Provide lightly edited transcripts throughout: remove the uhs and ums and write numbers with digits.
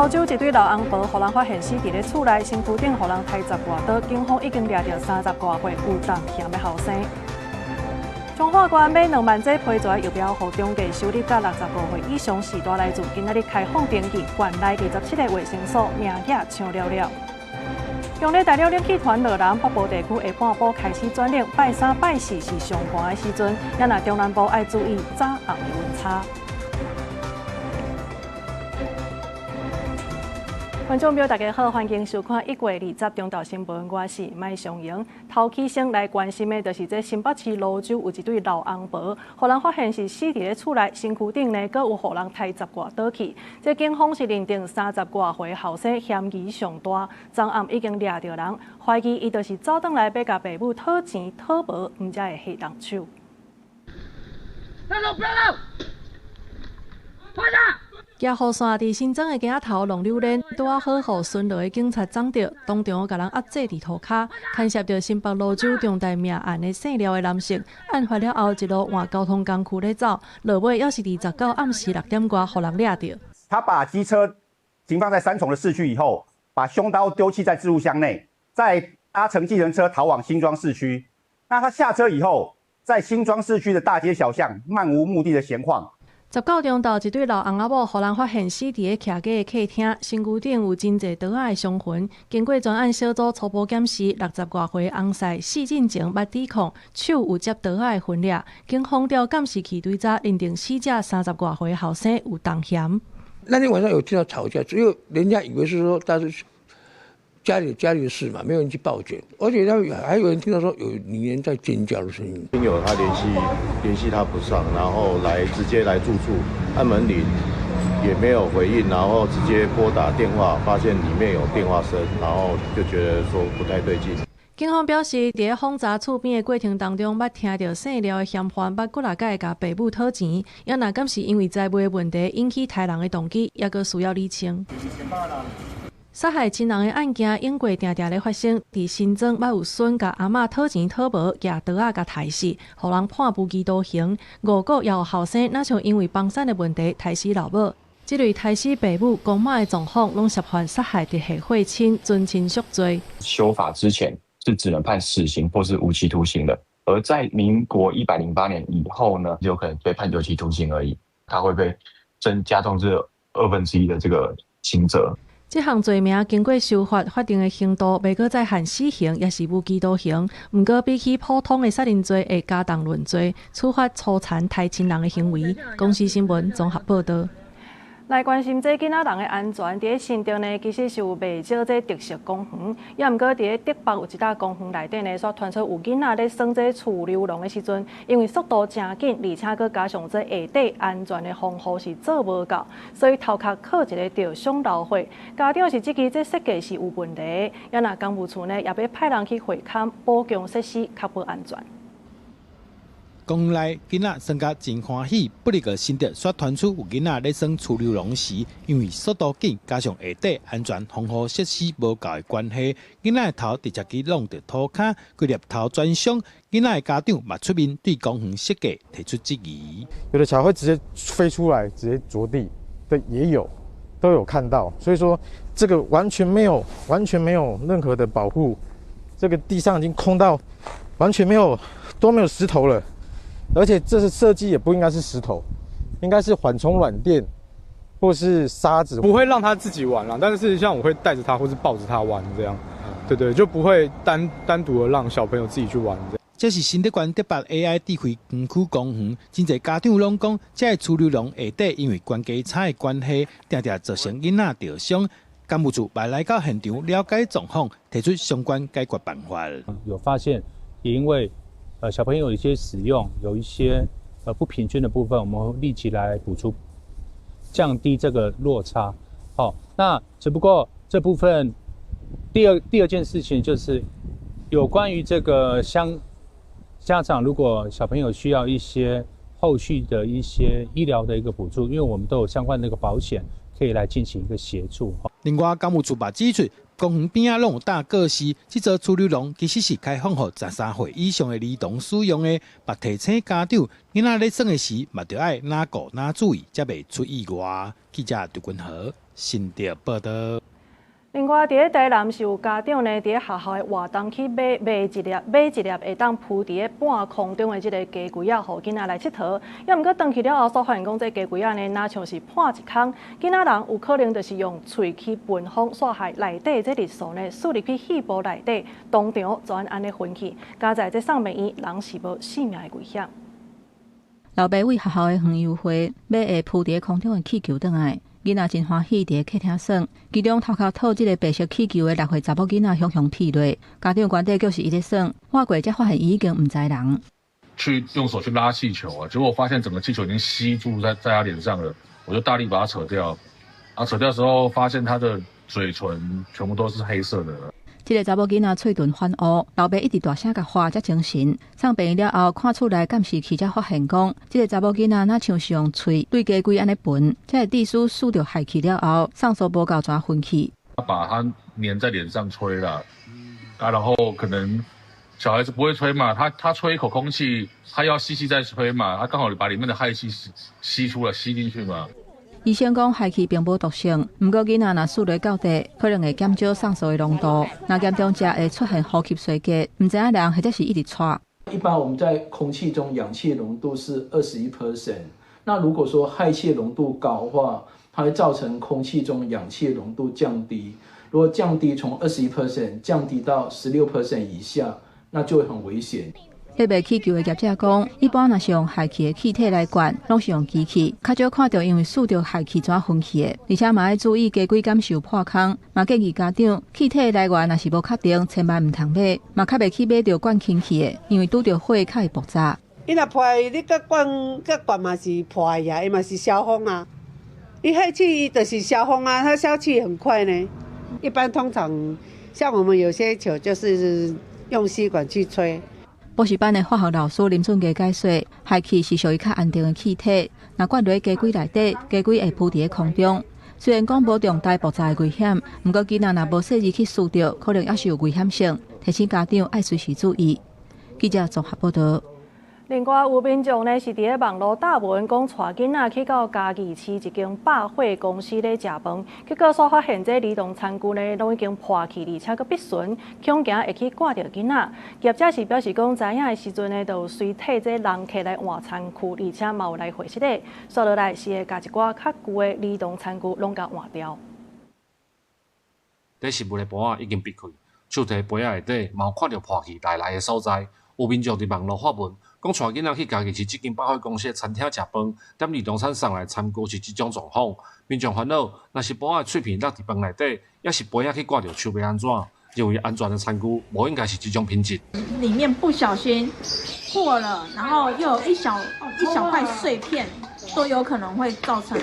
蘆洲一對老翁婆，予人發現死佇咧厝內，身軀頂予人刣十外刀，警方已經掠著30外歲有重嫌的後生。彰化縣買2萬劑輝瑞疫苗，予中低收入佮65歲以上序大來自，今仔日開放登記，縣內27個衛生所名額搶了了。強烈大陸冷氣團落南北部地區下半晡開始轉冷，拜三、拜四是上寒的時陣，也若中南部愛注意早暗的溫差。觀眾朋友，大家好，歡迎收看1月20中晝新聞，我是麥尚瑩。頭起先來關心的，就是這新北市蘆洲有一對老翁婆，予人發現是死佇咧厝內，身軀頂呢，閣有予人刣十外刀去。這警方是認定30外歲後生嫌疑上大，昨暗已經掠著人，懷疑伊就是走轉來欲共爸母討錢討無，毋才會下重手。別動！別動！放下！舉雨傘佇新莊的街仔頭弄榴蓮，拄仔好予巡邏的警察摠著，當場共人壓制佇塗跤，牽涉著新北蘆洲重大命案的姓廖的男性，案發了後一路換交通工具咧走，落尾猶是佇19暗時6點外予人掠著。他把機車停放在三重的市區以後，把兇刀丟棄在置物箱內，再搭乘計程車逃往新莊市區。那他下車以後，在新莊市區的大街小巷漫無目的的閒晃。19中晝，一對老翁仔某予人發現死佇咧徛家的客廳，身軀頂有真濟刀仔的傷痕。經過專案小組初步檢視，60外歲翁婿死進前捌抵抗，手有接刀仔的痕跡。警方調監視器追查，認定死者30外歲後生有重嫌。那天晚上有聽到吵架，只有人家以為是說，但是家裡的事嘛，沒有人去報警，而且他還有人聽到說有女人在尖叫的聲音。親友他聯繫他不上，然後來直接來住處按門鈴也沒有回應，然後直接撥打電話，發現裡面有電話聲，然後就覺得說不太對勁。警方表示，佇咧訪查厝邊的過程當中，捌聽著姓廖的嫌犯捌幾若擺共爸母討錢，也若敢是因為財務的問題引起刣人的動機，猶閣需要釐清。殺害親人的案件，永過定定咧發生。佇新莊，捌有孫共阿嬤討錢討無，舉刀仔共刣死，予人判無期徒刑。五股也有後生，若像因為房產的問題刣死老母。這類刣死爸母、公媽的狀況，攏涉犯殺害直系血親、尊親屬罪。修法之前是只能判死刑或是無期徒刑的，而在民國108年以後呢，就可能被判有期徒刑而已。他會被增加重至1/2的這個刑責。這項罪名經過修法，法定的刑度袂閣再限死刑，抑是無期徒刑。毋過比起普通的殺人罪，會加重論罪，處罰粗殘刣親人的行為。公視新聞綜合報導。來關心這囡仔人的安全，佇咧新竹呢，其實是有袂少這特色公園，也毋過佇咧竹北有一搭公園內底呢，煞傳出有囡仔咧耍這儲溜龍的時陣，因為速度誠緊，而且閣加上這下底安全的防護是做無夠，所以頭殼磕一个著傷流血。家長是質疑這設計是有問題，也若工務處呢，也欲派人去會勘補強設施，確保安全。公園內囡仔耍甲真歡喜，不過新竹煞傳出有囡仔咧耍儲溜龍時，因為速度緊，加上下底安全防護設施無夠的關係，囡仔的頭直接去挵著塗跤，規粒頭全傷。囡仔的家長嘛出面對公園設計提出質疑。有的小孩會直接飛出來，直接着地的也有，都有看到。所以說，這個完全沒有任何的保護，這個地上已經空到完全沒有，都沒有石頭了。而且這是設計也不應該是石頭，應該是緩衝軟墊或是沙子。不會讓他自己玩啦，但是像我會帶着他或是抱着他玩這樣，對對，就不會單獨的讓小朋友自己去玩這樣。這是新竹縣竹北 AI 智慧園區公園，真濟家長攏講，這个儲溜龍下底因為懸低差的關係，定定造成囡仔著傷。工務處嘛來到現場了解狀況，提出相關解決辦法。有發現，也因為小朋友有一些使用有一些不平均的部分，我們會立即來補足，降低這個落差。好，那只不過這部分第二件事情就是有關於這個相家長如果小朋友需要一些後續的一些醫療的一個補助，因為我們都有相關的一個保險可以來進行一個協助。另外，工務處嘛指出，公園邊仔攏有貼告示，這座儲溜籠其實是開放予13歲以上的兒童使用的。嘛提醒家長，囡仔咧耍的時，嘛著愛若顧若注意，才袂出意外。記者劉君和新竹報道。另外，佇咧台南是有家長呢，佇咧學校的活動去買買一粒買一粒會當浮佇咧半空中的這个雞胿仔，予囡仔來𨑨迌。抑毋過轉去了後，煞發現講這雞胿仔呢，若像是破一空，囡仔人有可能就是用喙去聞風，煞害內底這綠素呢，輸入去肺部內底，當場就按呢昏去。佳哉這送病院，人是無性命的危險。老爸為學校的園遊會買會浮佇咧空中的氣球轉來。囡仔真歡喜，佇咧客廳耍。其中頭殼套這个白色氣球的6歲查某囡仔，雄雄跌落，家長原底就是伊咧耍，換過才發現伊已經毋知人。去用手去拉氣球啊，結果發現整個氣球已經吸住在他臉上了，我就大力把它扯掉。啊，扯掉時候發現他的嘴唇全部都是黑色的。這个查某囡仔喙唇泛烏，老爸一直大聲共喊才精神。送病院了後，看厝內監視器才發現講，這个查某囡仔若像是用喙對雞胿按呢聞，才會致使吸著氦氣了後，酸素無夠，轉昏去。他把它黏在臉上吹啦，啊，然後可能小孩子不會吹嘛，他吹一口空氣，他要吸氣再吹嘛，他剛好把裡面的氦氣吸出來，吸進去嘛。醫生講，氦氣並無毒性，毋過囡仔若吸落夠濟，可能會減少酸素的濃度。若嚴重者會出現呼吸衰竭，毋知影人或者是一直喘。一般我們在空氣中氧氣濃度是21%，那如果說氦氣濃度高的話，它會造成空氣中氧氣濃度降低。如果降低從21% 降低到16% 以下，那就會很危險。咧賣氣球的業者講，一般若是用氦氣的氣體來灌，攏是用機器，較少看著因為吸著氦氣轉昏去的。而且嘛愛注意雞胿敢是有破空，嘛建議家長氣體來源若是無確定，千萬毋通買，嘛較袂去買著灌氫氣的，因為拄著火較會爆炸。伊若破，你閣灌閣灌嘛是破呀，伊嘛是燒風啊。伊氦氣就是燒風啊，它消氣很快呢。一般通常像我們有些球就是用吸管去吹。補習班的化學老師林俊傑解說，氦氣是屬於較安定的氣體，若灌入雞胿內底，雞胿會浮佇咧空中。雖然講無重大爆炸的危險，毋過囡仔若無細膩去吸著，可能猶是有危險性，提醒家長愛隨時注意。記者綜合報道。另外，有民眾呢是佇咧網路貼文，講帶囡仔去到嘉義市一間百貨公司咧食飯，結果煞發現這兒童餐具呢攏已經破去，而且閣篕損，恐驚會去割著囡仔。業者是表示講，知影的時陣呢，就有隨替這人客來換餐具，而且嘛有來回失的，煞落來是會共一寡較舊的兒童餐具攏共換掉。佇食物的盤仔已經篕開，手提杯仔內底嘛有看著破去內內的所在。有民眾佇網路發文，講帶囡仔去嘉義市這間百貨公司的餐廳食飯，點兒童餐送來餐具是這種狀況。民眾煩惱，若是盤仔的碎片落佇飯內底，抑是杯仔去割著手欲按怎？認為安全的餐具無應該是這種品質。裡面不小心破了，然後又有一小一小塊碎片，都有可能會造成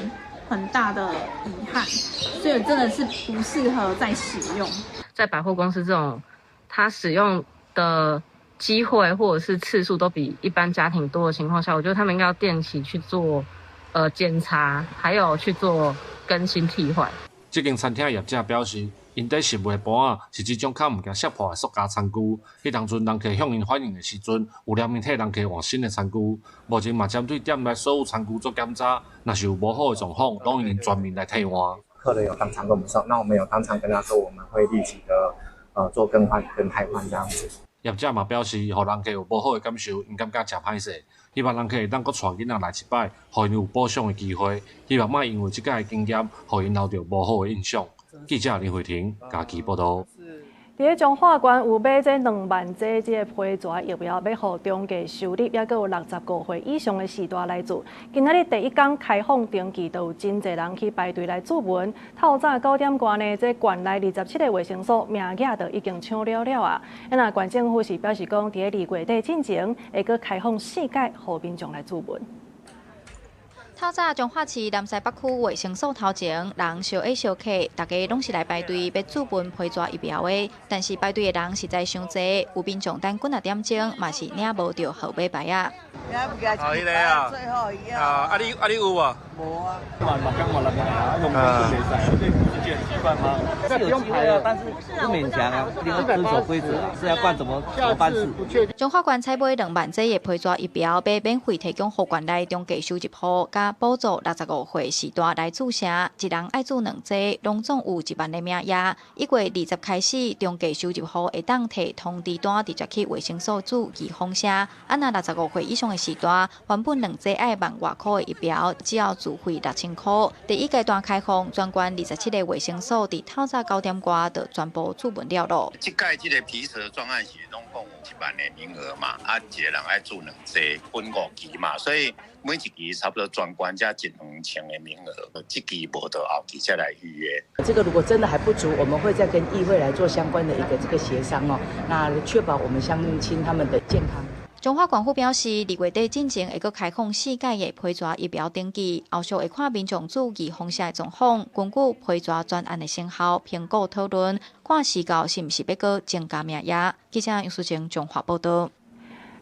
很大的遺憾，所以真的是不適合再使用。在百貨公司這種，它使用的機會或者是次數都比一般家庭多的情況下，我覺得他們應該要定期去做檢查，還有去做更新替換。這間餐廳業者表示，𪜶佇食物的盤仔是這種較毋驚摔破的塑膠餐具。彼當陣人客向𪜶反映的時陣，有聯名替人客換新的餐具。目前嘛針對店內所有餐具做檢查，若是有無好的狀況，攏已經全面來替換。客人有當場跟我們說，那我們有當場跟他說，我們會立即的做更換跟汰換這樣子。業者嘛表示，予人客有無好的感受，𪜶感覺誠歹勢。希望人客會當閣帶囡仔來一擺，予𪜶有補償的機會。希望莫因為這擺的經驗，予𪜶留著無好的印象。記者林慧婷嘉義報導。佇咧彰化縣有買這2萬劑這個輝瑞疫苗，欲予中低收入，抑閣有65歲以上的序大來注。今仔日第一工開放登記，就有真濟人去排隊來注文。透早9點外呢，這縣內27個衛生所名額就已經搶了了啊！啊，若縣政府是表示講，佇咧2月底進前會閣開放四改，予民眾來注文。透早彰化市南勢北區衛生所頭前，人相挨相客，大家攏是來排隊欲注文輝瑞疫苗的。但是排隊的人實在傷濟，有民眾等幾若點鐘，嘛是領無著號碼牌仔。哦，彼个啊，啊，啊你啊你有無？無啊。嘛嘛講嘛，啊，用袂使。檢習慣嗎？是有機會啊，但是不勉強啊，一定要遵守規則啊，是要灌怎麼怎麼辦事？彰化縣採買2萬劑的批紙疫苗，欲免費提供予縣內中低收入戶，佮補助65歲時段來注射，一人愛注兩劑，攏總有1萬个名額。1月20開始，中低收入戶會當提通知單直接去衛生所注預防射。啊，若65歲以上的時段，原本兩劑愛萬外箍的疫苗，只要自費6000箍。第一階段開放，全縣27個衛生所佇透早9點外就全部注滿了囉。這屆這個皮蛇專案是攏共有1萬個名額嘛，啊，一個人愛注兩劑，分五期嘛，所以每一期差不多全縣才一兩千個名額，這期無就後期再來預約。這個如果真的還不足，我們會再跟議會來做相關的一個這個協商哦，那確保我們鄉親他們的健康。彰化縣府表示，2月底進前會閣開放四劑的批紙疫苗登記，後續會看民眾注預防射的狀況，根據批紙專案的成效評估討論，看時到是毋是欲閣增加名額。記者楊淑貞彰化報道。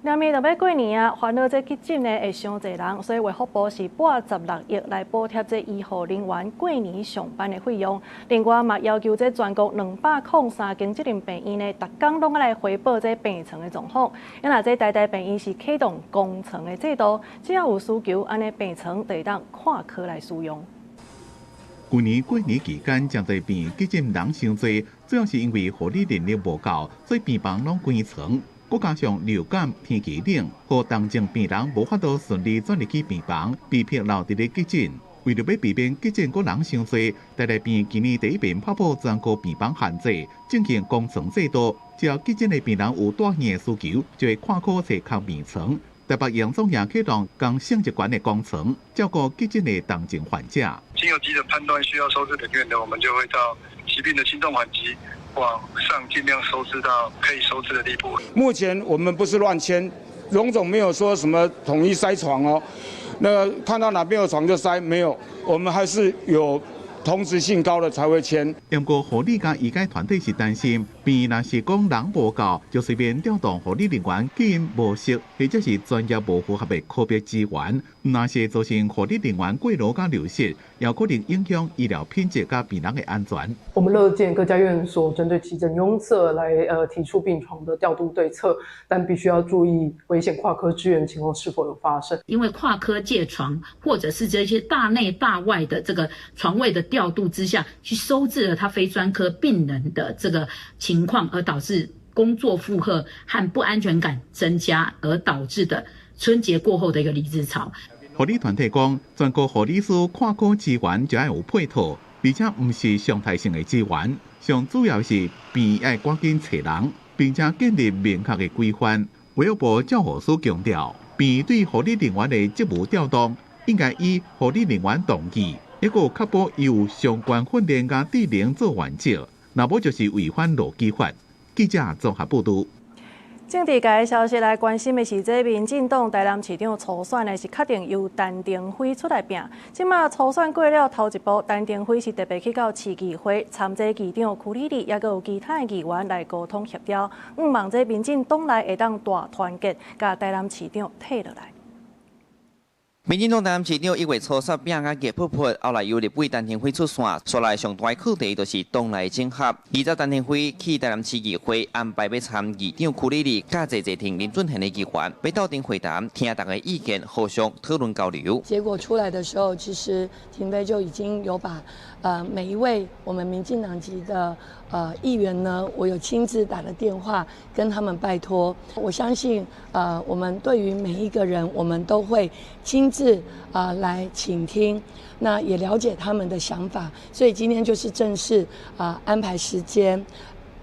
明暝就欲過年啊，煩惱這急診呢會傷濟人，所以衛福部是撥16億來補貼這醫護人員過年上班的費用。另外嘛，要求這全國203間這間病院呢，逐工攏愛來回報這病床的狀況。因為這台大病院是啟動公床的制度，只要有需求，按呢病床就會當跨科來使用。舊年過年期間，誠濟病院急診人傷濟，主要是因為護理人力無夠，所以病房攏關床。閣加上流感天氣冷，予重症病人無法度順利轉入去病房，被迫留佇咧急診。為著欲避免急診閣人傷濟，台大病院今年第一遍拍破全國病房限制，進行公床制度。只要急診的病人有住院的需求，就會跨科揣空病床。台北榮總也啟動共性質懸的公床，照顧急診的重症患者。經由急診判斷需要收治人員的，我們就會到疾病的輕重緩急往上盡量收治到可以收治的地步。目前我們不是亂簽，榮總沒有說什麼統一塞床哦，那看到哪邊有床就塞，沒有，我們還是有同質性高的才會簽。不過護理佮醫界團體是擔心，病院若是講人無夠，就隨便調動護理人員，佮𪜶無熟或者是專業無符合的科別資源，若是造成護理人員過勞佮流失，也可能影響醫療品質佮病人的安全。我們樂見各家院所針對急診擁塞來提出病床的調度對策，但必須要注意危險跨科支援情況是否有發生。因為跨科借床，或者是這些大內大外的這個床位的調度之下去收治了他非專科病人的這個情況，而導致工作負荷和不安全感增加，而導致的春節過後的一個離職潮。護理團體講，全國護理師跨科支援就愛有配套，而且毋是常態性的支援，上主要是病院愛趕緊揣人，並且建立明確的規範。衛福部照護署強調，病院對護理人員的職務調動，應該以護理人員同意，抑閣確保有相關訓練佮技能做原則，若無就是違反勞基法。記者綜合報導。政治界的消息來關心的是，這民進黨台南市長初選呢是確定由陳亭妃出來拚。這馬初選過了頭一步，陳亭妃是特別去到市議會參這議長邱莉莉，抑閣有其他的議員來溝通協調，向望這民進黨內會當大團結，共台南市長退落來。民進黨台南市長一月初三拚甲熱噗噗，後來由立委陳亭妃出線，紲來上大課題就是黨內整合。二十陳亭妃去台南市議會安排欲參議長邱莉莉，佮坐坐停林俊憲的議員，欲鬥陣會談，聽大家意見，互相討論交流。結果出來的時候，其實亭妃就已經有把每一位我們民進黨籍的議員呢，我有親自打了電話跟他們拜託。我相信我們對於每一個人，我們都會親自來傾聽，那也了解他們的想法，所以今天就是正式安排時間，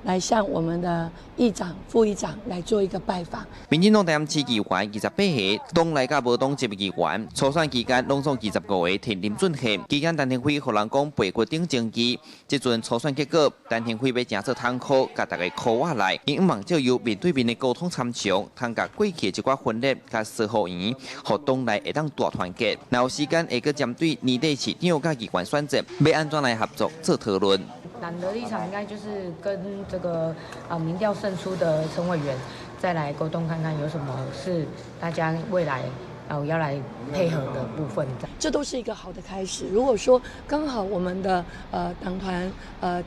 來向我們的議長、副議長來做一個拜訪。民進黨台南市議員28個，黨內佮無黨籍議員，初選期間攏總25個提林俊憲，期間陳亭妃予人講背骨頂爭議，這陣初選結果，陳亭妃欲誠做通好，共大家箍倚來，𪜶向望藉由面對面的溝通參詳，通共過去一寡分裂佮雙方圓，予黨內會當大團結。若有時間會閣針對年底市長佮議員選擇，欲按怎來合作做討論。黨的立場應該就是跟這個民調勝出的陳委員再來溝通，看看有什麼是大家未來要來配合的部分。這都是一個好的開始。如果說剛好我們的黨團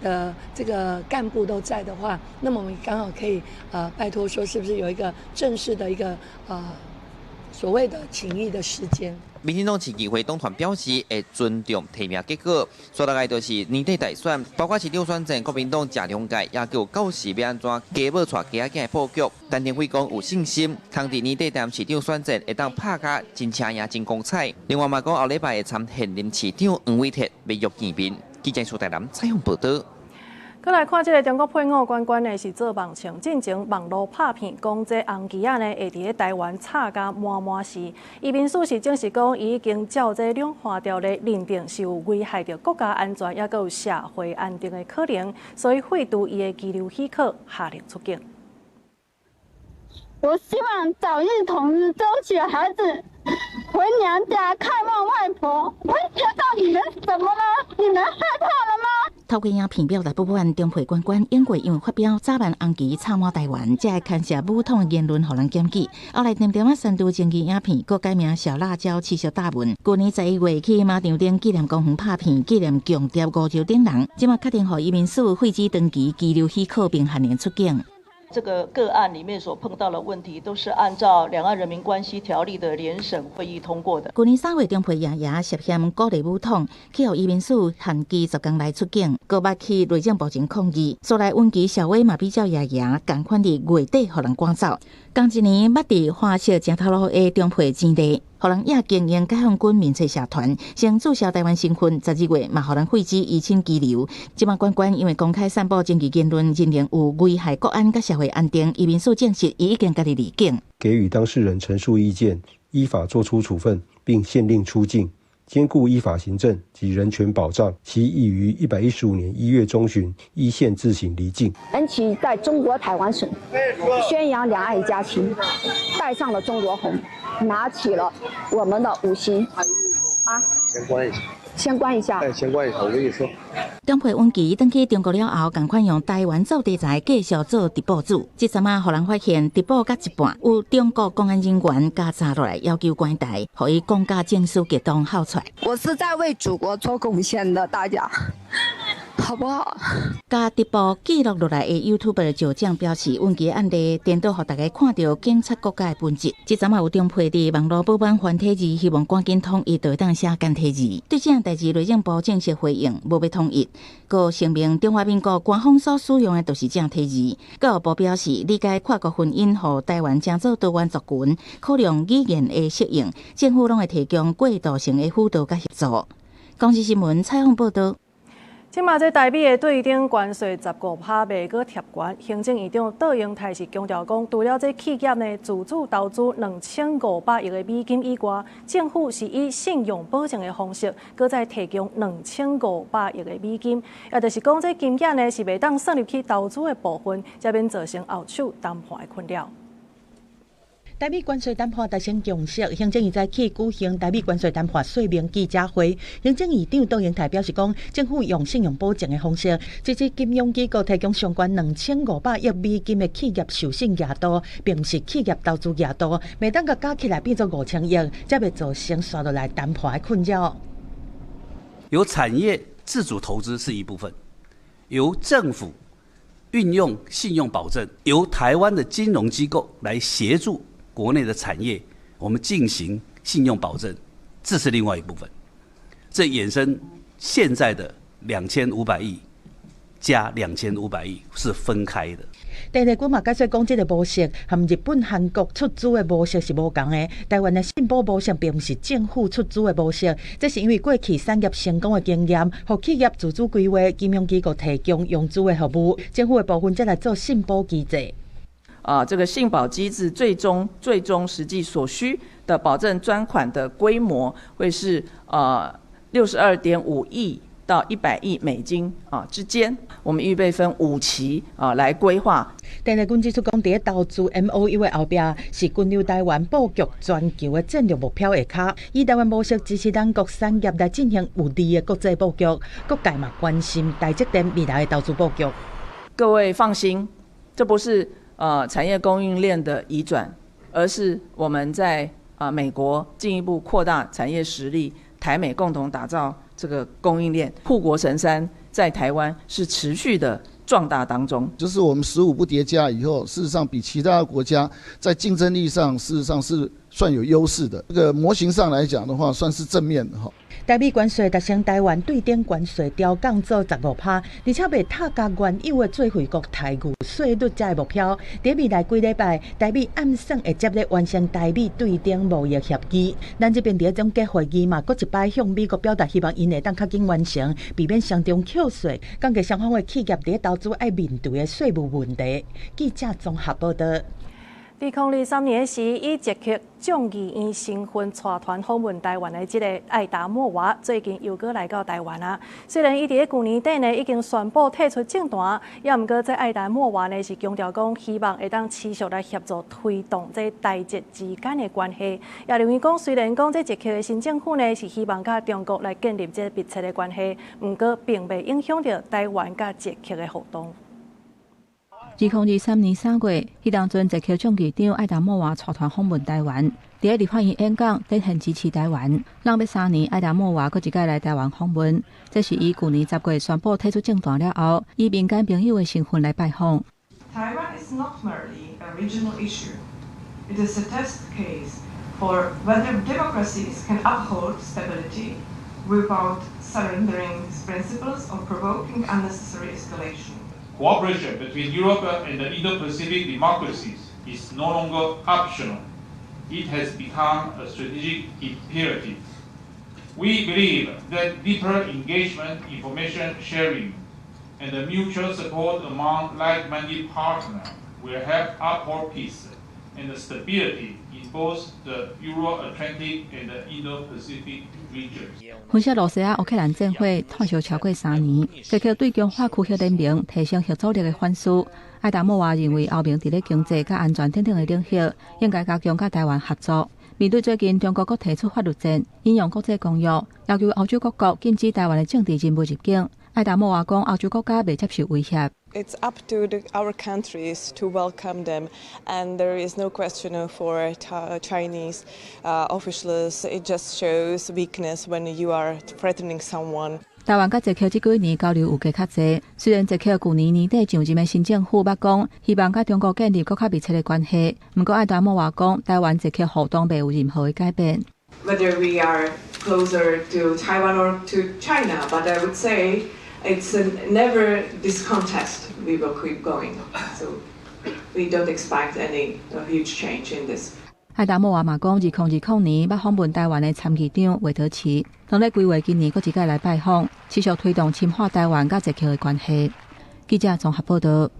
的這個幹部都在的話，那麼我們剛好可以拜託說，是不是有一個正式的一個所謂的請益的時間？民進黨市議會黨團表示會尊重提名結果，煞落來就是年底大選，包括市長選戰，國民黨鄭中介也叫到時欲按怎雞母帶雞仔囝的布局。陳亭妃講有信心，通佇年底踮市長選戰會當拍甲真車贏真光彩。另外嘛講後禮拜會參現任市長黃偉哲欲約見面。記者蘇台南採訪報導。閣來看這个中國配偶關關的是做網唱，進前網路拍片講這紅旗仔呢會佇咧台灣插甲滿滿是。移民署是證實講，伊已經照這兩岸條例認定是有危害著國家安全，抑閣有社會安定的可能，所以廢除伊的居留許可，下令出境。我希望早日統一，爭取孩子回娘家看望外婆。威脅到你們什麼了？你們害怕了嗎？透過影片表達不滿，中配關關永過因為發表早晚紅旗插滿台灣，這个牽涉武統的言論，予人檢舉。後來點點仔刪除爭議影片，閣改名小辣椒持續打文。舊年11月去馬場頂紀念公園拍片，紀念共諜吳釗等人，這馬確定予移民署廢止長期居留許可，並限令出境。這個個案裡面所碰到的問題，都是按照《兩岸人民關係條例》的聯審會議通過的。舊年3月，中配爺爺涉嫌鼓勵武統，去予移民署限期10天內出境，閣捌去內政部前抗議。後來溫琪小威嘛比照爺爺仝款佇月底予人趕走。仝一年捌佇花色正頭路的中配錢地，予人也經營解放軍民粹社團，先註銷台灣身份，12月嘛予人廢止依親居留。這馬關關因為公開散布爭議言論，認定有危害國安佮社會安定，移民署證實伊已經家己離境。給予當事人陳述意見，依法作出處分，並限令出境，兼顧依法行政及人權保障。其已於115年1月中旬依憲自行離境。恩琪在中國台灣省宣揚兩岸一家親，帶上了中國紅，拿起了我們的五星啊！先關一下，先關一下，哎，先關一下，我跟你說。中配溫琪轉去中國了後，仝款用台灣做題材，繼續做直播主。這陣仔，予人發現直播到一半，有中國公安人員加查落來，要求關台，予伊講甲情緒激動，哭出來。我是在為祖國做貢獻的，大家。好不好？共直播記錄落來的 YouTuber 石匠表示，溫琪案例顛倒予大家看著警察國家的本質。這陣仔有中配佇網路報版繁體字，希望趕緊統一，就會當寫簡體字。對這項代誌，內政部正式回應，無欲統一。閣聲明中華民國官方所使用的就是正體字。教育部表示，理解跨國婚姻予台灣成做多元族群，考量語言的適應，政府攏會提供過渡性的輔導佮協助。公視新聞採訪報導。這馬這台美的對等關稅15%袂閣貼懸，行政院長卓榮泰是強調講，除了這企業呢自主投資2500億的美金以外，政府是以信用保證的方式，閣再提供2500億的美金，也就是講這金額呢是袂當算入去投資的部分，才免造成後手談判的困擾。台美關稅談判達成共識，行政院早起舉行台美關稅談判說明記者會。行政院長卓榮泰表示講，政府用信用保證的方式，支持金融機構提供相關2500億美金的企業授信額度，並毋是企業投資額度，袂當共加起來變做5000億，才袂造成紲落來談判的困擾。由產業自主投資是一部分，由政府運用信用保證，由台灣的金融機構來協助。國內的產業，我們進行信用保證，這是另外一部分。這衍生現在的2500億加2500億是分開的。鄭麗君嘛解釋講，這個模式和日本、韓國出資的模式是無仝的。台灣的信保模式並毋是政府出資的模式，這是因為過去產業成功的經驗，予企業自主規劃，金融機構提供融資的服務，政府的部分則來做信保機制。啊，這個信保機制最終實際所需的保證專款的規模會是62.5億到100億美金啊之間。我們預備分5期啊來規劃。鄭麗君指出，講佇投資 MOU 的後壁是根據台灣布局全球的戰略目標下跤，以台灣模式支持咱國產業來進行有利的國際布局。各界嘛關心台積電未來的投資布局。各位放心，這不是產業供應鏈的移轉，而是我們在美國進一步擴大產業實力，台美共同打造這個供應鏈，護國神山在台灣是持續的壯大當中。就是我們15不疊加以後，事實上比其他國家在競爭力上，事實上是算有優勢的。這個模型上來講的話，算是正面的哈。台美關稅達成台灣對等關稅調降做15%，而且袂塔佮原有的最惠國待遇稅率這个目標。佇未來幾禮拜，台美按算會接咧完成台美對等貿易協議。咱這邊佇總結會議嘛，閣一擺向美國表達希望𪜶會當較緊完成，避免雙重扣稅，降低雙方的企業佇投資愛面對的稅務問題。記者綜合報道。2023年時，以捷克眾議院身份帶團訪問台灣的這个艾達莫娃，最近又閣來到台灣啊。雖然伊佇咧舊年底呢已經宣布退出政壇，也毋過這艾達莫娃呢是強調講，希望會當持續來協助推動這台捷之間的關係。也認為講，雖然講這捷克的新政府呢是希望佮中國來建立這密切的關係，毋過並袂影響著台灣佮捷克的互動。2023年3月，彼當陣捷克眾議長艾達莫娃帶團訪問台灣，佇咧立法院演講，展現支持台灣。攏欲3年，艾達莫娃閣一擺來台灣訪問，這是伊舊年10月宣布退出政壇了後，以民間朋友的身份來拜訪。 Taiwan is not merely a regional issue. It is a test case for whether democracies can uphold stability without surrendering principles or provoking unnecessary escalation. Cooperation between Europe and the Indo-Pacific democracies is no longer optional. It has become a strategic imperative. We believe that deeper engagement, information sharing, and the mutual support among like-minded partners will help uphold peace and stability in both the Euro-Atlantic and the Indo-Pacific regions. 分析羅西亞烏克蘭戰火湠燒超過3年，捷克對強化區域聯盟提升核組力的反思。艾達莫娃認為歐盟佇咧經濟佮安全等等的領域，應該加強佮台灣合作。面對最近中國閣提出法律戰，引用國際公約，要求歐洲各國禁止台灣的政治人物入境。艾達莫娃講，歐洲國家袂接受威脅。 It's up to our countries to welcome them, and there is no question for Chinese officials. It just shows weakness when you are threatening someone. 台灣佮捷克這幾年交流有加較濟，雖然捷克舊年年底上任的新政府捌講，希望佮中國建立閣較密切的關係，毋過艾達莫娃講，台灣捷克互動袂有任何的改變。 Whether we are closer to Taiwan or to China, but I would say it's a never this contest. We will keep going. So we don't expect any huge change in this. 艾達莫娃嘛講，2020年捌訪問台灣的參議長魏德奇，當咧規劃今年閣一擺來拜訪，持續推動深化台灣佮捷克的關係。記者綜合報道。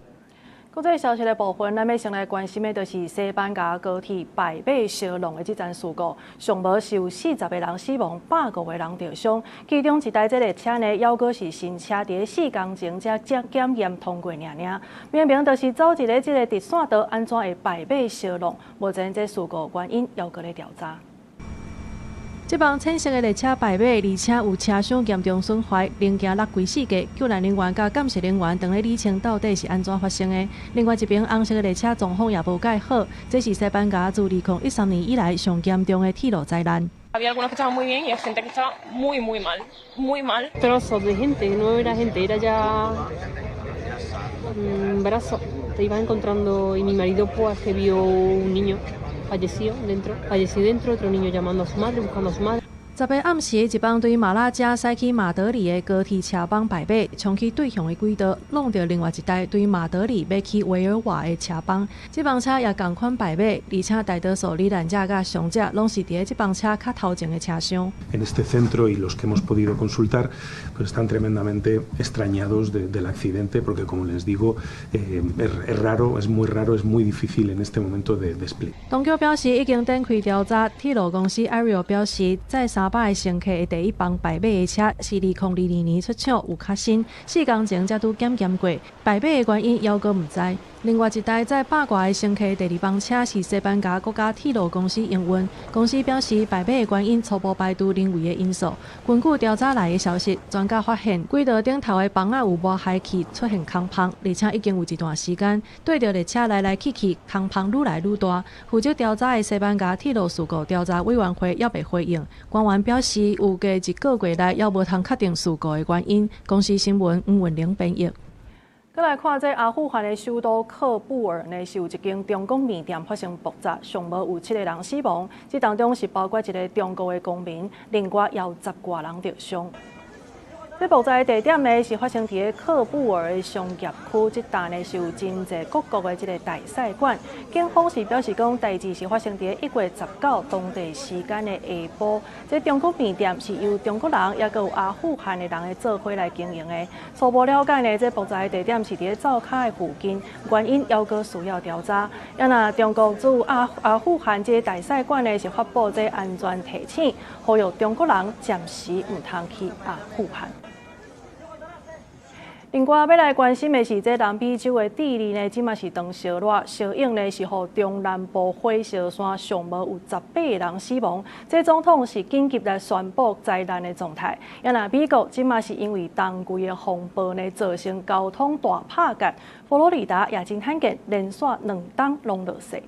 國際消息的部分，咱欲先來關心的，就是西班牙高鐵敗馬相挵的這樁事故，上無是有40個人死亡，150個人著傷。其中一台這列車呢，猶閣是新車，佇4工前才檢驗通過爾爾。明明就是走一个這个直線道，按怎會敗馬相挵？目前這事故原因猶閣咧調查。這班淺色的列車敗馬，而且有車廂嚴重損壞，零件落規四界。救難人員佮鑑識人員當咧理清到底是按怎發生的。另外一邊紅色的列車狀況也無蓋好，這是西班牙自2013年以來上嚴重的鐵路災難。 Había algunos que estaban muy bien y gente que estaba muy, muy mal, muy mal. Trozos de gente, no era gente, era ya un brazo. Te ibas encontrando y mi marido, pues, que vio un niño fallecido dentro, otro niño llamando a su madre, buscando a su madre. 10日暗時，一班對馬拉加駛去馬德里的高鐵車班敗馬，衝去對向的軌道，挵著另外一台對馬德里欲去維爾瓦的車班。這班車也仝款敗馬，而且大多數罹難者佮傷者攏是佇咧這班車較頭前的車廂。 En este centro y los que hemos podido consultar, pues están tremendamente extrañados del accidente, porque, como les digo, es raro, es muy raro, es muy difícil en este momento de explicar. 當局表示已經展開調查，鐵路公司 Iryo 表示，再三300个乘客的第一班排马的車，是2022年出廠，有較新，4工前才拄檢驗過，敗馬的原因猶閣毋知。另外一台載100外个乘客的第二班車是西班牙國家鐵路公司營運，公司表示敗馬的原因初步排除人為的因素。根據調查來的消息，專家發現軌道頂頭的枋仔有磨嗨去出現空縫，而且已經有一段時間綴著列車來來去去，空縫愈來愈大。負責調查的西班牙鐵路事故調查委員會猶未回應，官員表示預計一個月內猶無通確定事故的原因。公視新聞吳文玲編譯。閣來看這阿富汗的首都喀布爾呢，是有一間中國麵店發生爆炸，上無有七个人死亡，這當中是包括一个中國的公民，另外也有10外人著傷。這爆炸的地點呢，是發生佇个喀布爾的商業區，這搭呢是有真濟各國的這个大使館。警方是表示講，代誌是發生佇1月19當地時間的下晡。這中國麵店是由中國人，抑閣有阿富汗的人的做伙來經營的。初步了解呢，這爆炸的地點是佇个灶跤的附近，原因猶閣需要調查。啊若中國駐阿富汗這个大使館呢，是發布這安全提醒，呼籲中國人暫時毋通去阿富汗。另外，欲來關心的是，這南美洲的智利呢，這馬是當燒熱，燒湧呢是予中南部火燒山上無有18個人死亡。這總統是緊急來宣布災難的狀態。啊若美國這馬是因為冬季的風暴呢，造成交通大拍結。佛羅里達也真罕見，連續2冬攏落雪。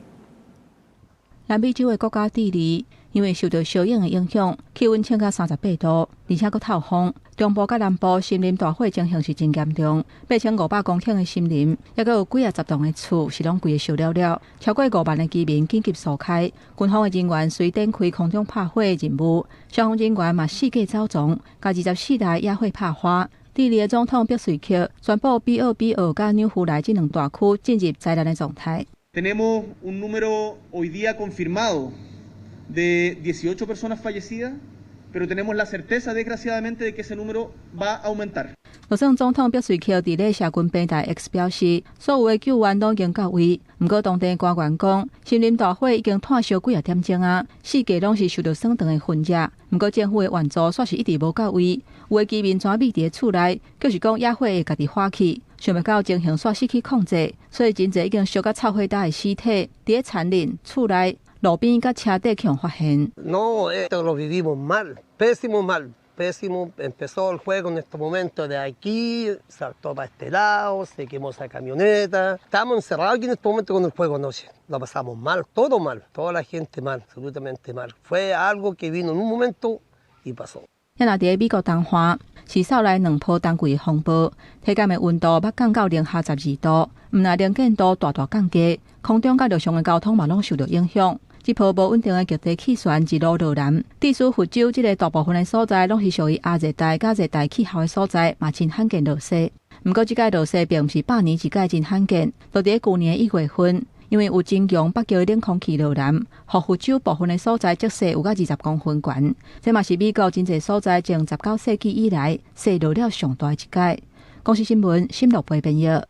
南美洲的國家智利，因為受到燒湧的影響，氣溫升到38度，而且閣透風。中部佮南部森林大火情形是真嚴重，8500公頃的森林，抑閣有幾仔十棟的厝是攏規个燒了了，超過5萬的居民緊急疏開。軍方的人員隨展開空中拍火的任務，消防人員嘛四界走傱，共24台野火拍花。智利的總統碧瑞克宣布，比奧比奧佮紐夫萊這兩大區進入災難的狀態。 Tenemos un número hoy día confirmado de 18 personas fallecidas, pero tenemos la certeza, desgraciadamente, de que ese número va a aumentar. 就算總統碧瑞克佇咧社群平台 X 表示，所有的救援攏已經到位。毋過當地官員講，森林大火已經湠燒幾仔點鐘啊，四界攏是受著升長的熏熱。毋過政府的援助煞是一直無到位，有的居民跩覕佇咧厝內，就是講野火會家己火起，想袂到情形煞失去控制，所以真濟已經燒甲臭火焦的屍體，佇咧田裡、厝內、路邊佮車底予發現。 No, esto lo vivimos mal, pésimo mal, pésimo. Empezó el fuego en este momento de aquí, saltó para este lado, se quemó esa camioneta. Estamos encerrados aquí en este momento con el fuego anoche. Lo pasamos mal, todo mal, toda la gente mal, absolutamente mal. Fue algo que vino en un momento y pasó. 啊若佇美國東岸，是掃來兩波冬季的風暴，體感的溫度捌降到零下12度，毋但能見度大大降低，空中佮陸上的交通嘛攏受著影響。這波無穩定的極地氣旋一路落南，致使佛州這个大部分的所在攏是屬於亞熱帶佮熱帶氣候的所在，嘛真罕見落雪。毋過這擺落雪並毋是百年一擺真罕見，就佇舊年1月份，因為有真強北極的冷空氣落南，予佛州部分的所在積雪有到20公分懸，這嘛是美國真濟所在從19世紀以來雪落了上大的一擺。公視新聞，新樂貝編譯。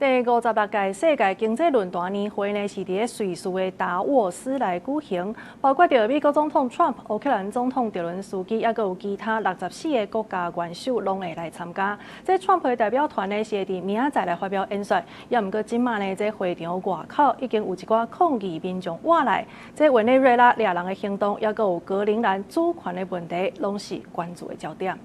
第56屆世界經濟論壇年會呢，是佇咧瑞士的達沃斯來舉行，包括著美國總統川普、烏克蘭總統澤倫斯基，抑閣有其他64個國家元首攏會來參加。這川普的代表團呢，是會佇明仔載來發表演說，也毋過這馬呢，這會場外口已經有一寡抗議民眾倚來。這委內瑞拉掠人的行動，抑閣有格陵蘭主權的問題，攏是關注的焦點。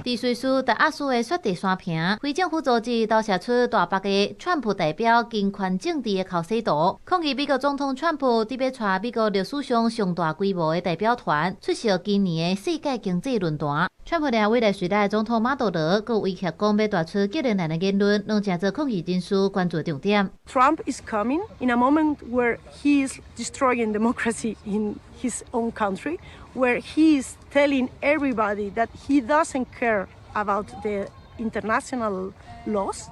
佇瑞士達沃斯的雪地山坪，非政府組織投射出大幅的川普代表金權政治的口勢圖，抗議美國總統川普佇欲帶美國歷史上上大規模的代表團出席今年的世界經濟論壇。川普掠委內瑞拉總統馬杜羅，閣威脅講欲帶出格陵蘭的言論，攏成做抗議人士關注重點。 Trump is coming in a moment where he is destroying democracy in his own country, where he is telling everybody that he doesn't care about the international laws,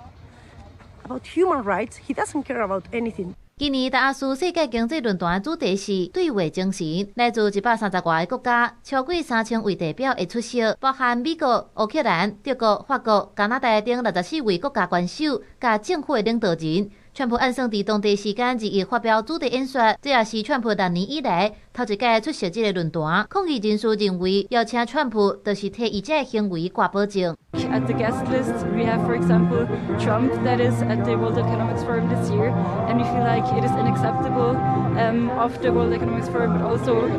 about human rights. He doesn't care about anything. 今年達沃斯世界經濟論壇主題是對話精神，來自130外个國家，超過3000位代表會出席，包含美國、烏克蘭、德國、法國、加拿大等64位國家元首佮政府的領導人。川普按算佇當地時間2日發表主題演說，這也是川普6年以來頭頭一擺出席這个論壇，抗議人士認為邀請川普，就是替伊這个行為掛保證。 At the guest list, we have, for example, Trump that is at the World Economic Forum this year, and we feel like it is unacceptable of the World Economic Forum, but also